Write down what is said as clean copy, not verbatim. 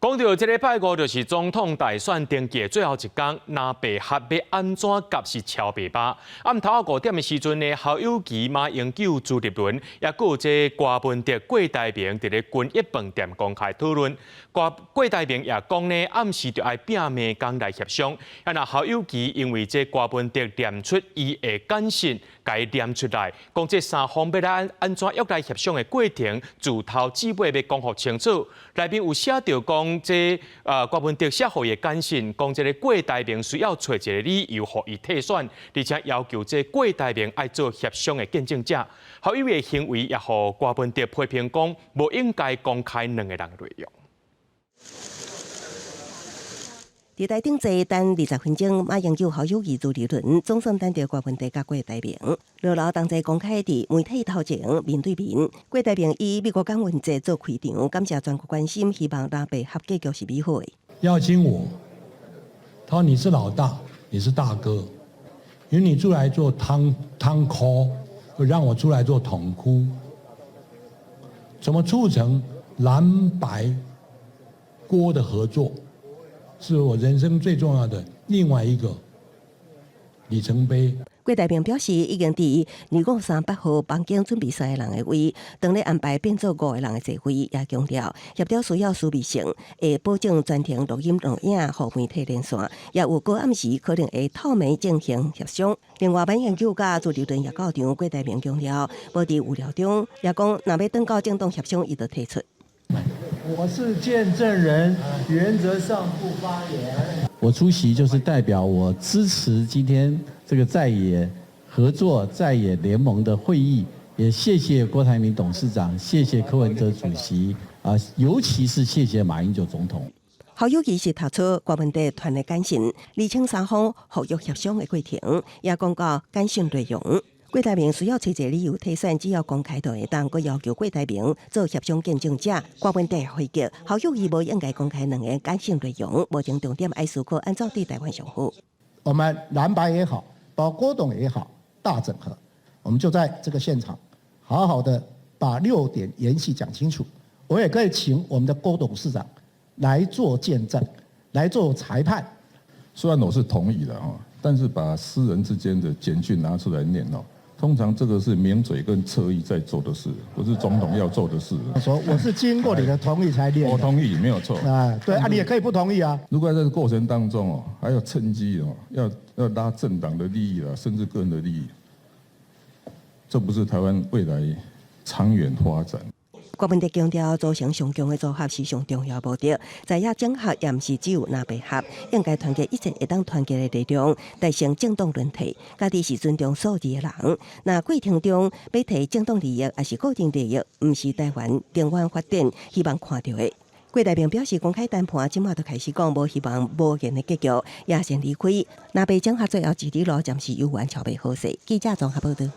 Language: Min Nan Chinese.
講到這禮拜五就是總統大選登記的最後一工，藍白合欲按怎夾是超白巴。暗頭5點的時陣呢，侯友宜、馬英九、朱立倫，也閣有這柯文哲、郭台銘佇咧均一飯店公開討論。郭台銘也講呢，暗時就愛拚命工來協商。啊，若侯友宜因為這柯文哲念出伊的簡訊，共伊念出來，講這三方欲來按怎約來協商的過程，自頭至尾欲講予清楚。內面有寫著講，這柯文哲寫予伊的簡訊，講這个郭台銘需要揣一个理由予伊退選，而且要求這郭台銘愛做協商的見證者。侯友宜的行為也予柯文哲批評講，無應該公開兩个人的內容。佇台頂坐等20分鐘，馬英九、侯友宜、朱立倫總算等著柯文哲佮郭台銘，兩老同齊公開佇媒體頭前面對面。郭台銘以美國感恩節做開場，感謝全國關心，希望藍白合結局是美好的。邀請我，他說你是老大，你是大哥，由你出來做湯湯箍，讓我出來做統箍，怎麼促成藍白郭的合作？是我人生最重要的另外一個里程碑。郭台銘表示，已經佇25、38號房間準備三個人的位，當咧安排變做五個人的座位，也強調協調需要私密性，會保證全程錄音錄影，予媒體連線，也有閣暗時可能會透明進行協商。另外，馬英九佮朱立倫也到場，郭台銘強調，無佇預料中，也講若欲轉到政黨協商，伊就退出。我是見證人，原則上不發言。我出席就是代表我支持今天這個在野合作、在野聯盟的會議，也謝謝郭台銘董事長，謝謝柯文哲主席，啊，尤其是謝謝馬英九總統。侯友宜是提出柯文哲傳的簡訊，釐清三方合約協商的過程，也講到簡訊內容。郭台銘需要揣一個理由退選，只要公開就會當，閣要求郭台銘做協商見證者。柯文哲回擊，侯友宜無應該公開兩个簡訊內容，目前重點愛思考按怎對台灣上好。我們藍白也好，包括郭董也好，大整合，我們就在這個現場，好好的把6點研細講清楚。我也可以請我們的郭董事長來做見證，來做裁判。雖然我是同意的哈，但是把私人之間的簡訊拿出來念哦。通常這個是名嘴跟側翼在做的事，不是總統要做的事。我說我是經過你的同意才念。我同意，沒有錯。啊，對啊，你也可以不同意啊。如果在這個過程當中哦，還要趁機哦，要拉政黨的利益啦，甚至個人的利益，這不是台灣未來長遠發展。郭文哲強調，組成上強的組合是上重要目的。在野整合也毋是只有藍白合，應該團結一切會當團結的力量，達成政黨輪替。家己是尊重數字的人。若過程中欲提政黨利益，抑是個人利益，毋是台灣長遠發展希望看著的。郭台銘表示，公開談判這馬就開始講，無希望無言的結局，也先離開。藍白整合最後一里路，暫時猶原喬袂好勢。記者綜合報導。